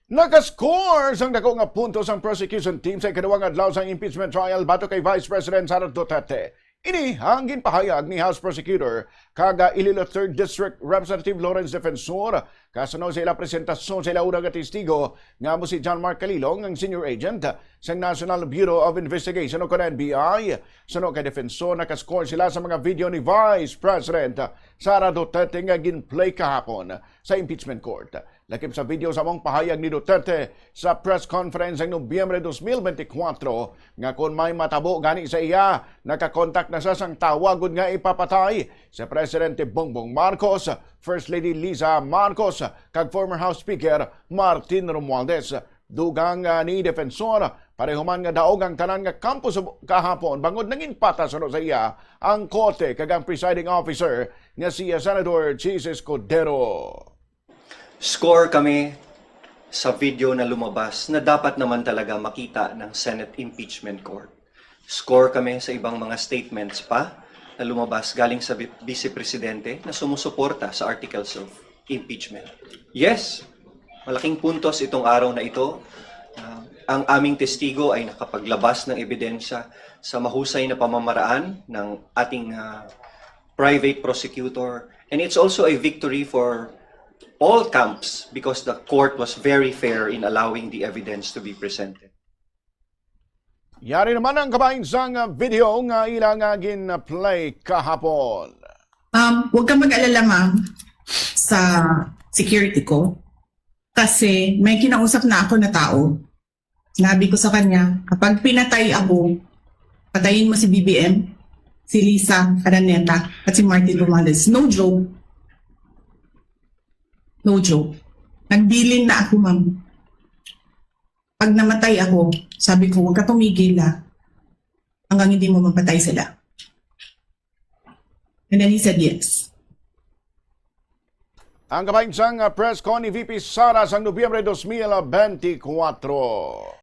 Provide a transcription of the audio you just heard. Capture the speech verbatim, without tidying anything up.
Nakascore sang dako nga puntos ang prosecution team sa ikaduwang adlaw sang impeachment trial batok kay Vice President Sara Duterte. Ini ang ginpahayag ni House Prosecutor kag, ah, Iloilo Third District Representative Lawrence Defensor, kasuno sa ila presentasyon sa ila una nga testigo nga amo si John Mark Calilong, ang senior agent sang National Bureau of Investigation o kon N B I. Suno kay Defensor, nakascore sila sa mga video ni Vice President Sara Duterte nga ginplay kahapon sa impeachment court. Lakip sa video sa among pahayag ni Duterte sa press conference sang Nobyembre dos mil benti kwatro nga kon may matabo gani sa iya, nakakontak na siya sang tawo agod nga ipapatay si Presidente Bongbong Marcos, First Lady Liza Marcos, kag former House Speaker Martin Romualdez. Dugang, ah, ni Defensor, pareho man nga daog ang tanan nga kampo sa bu-, kahapon bangod nangin patas suno sa iya ang korte kag ang presiding officer nga si, ah, Senator Chiz Escudero. Score kami sa video na lumabas na dapat naman talaga makita ng Senate Impeachment Court. Score kami sa ibang mga statements pa na lumabas galing sa vi- Vice Presidente na sumusuporta sa articles of impeachment. Yes, malaking puntos itong araw na ito. Ah, ang aming testigo ay nakapaglabas ng ebidensya sa mahusay na pamamaraan ng ating, ah, private prosecutor. And it's also a victory for all camps because the court was very fair in allowing the evidence to be presented. Yari naman ang kabahin sang, ah, video nga ila nga gin-play kahapon. Um, huwag ka mag-alala, ma'am, sa security ko. Kasi may kinausap na ako na tao. Sinabi ko sa kanya, kapag pinatay ako, patayin mo si B B M, si Liza Araneta, at si Martin Romualdez. No joke. No joke. Nagbilin na ako, ma'am. Pag namatay ako, sabi ko, huwag ka tumigil, ah. Hanggang hindi mo mapatay sila. And then he said yes. Ang kabahin sang, ah, press con ni V P Sara sang Nobyembre dos mil benti kwatro.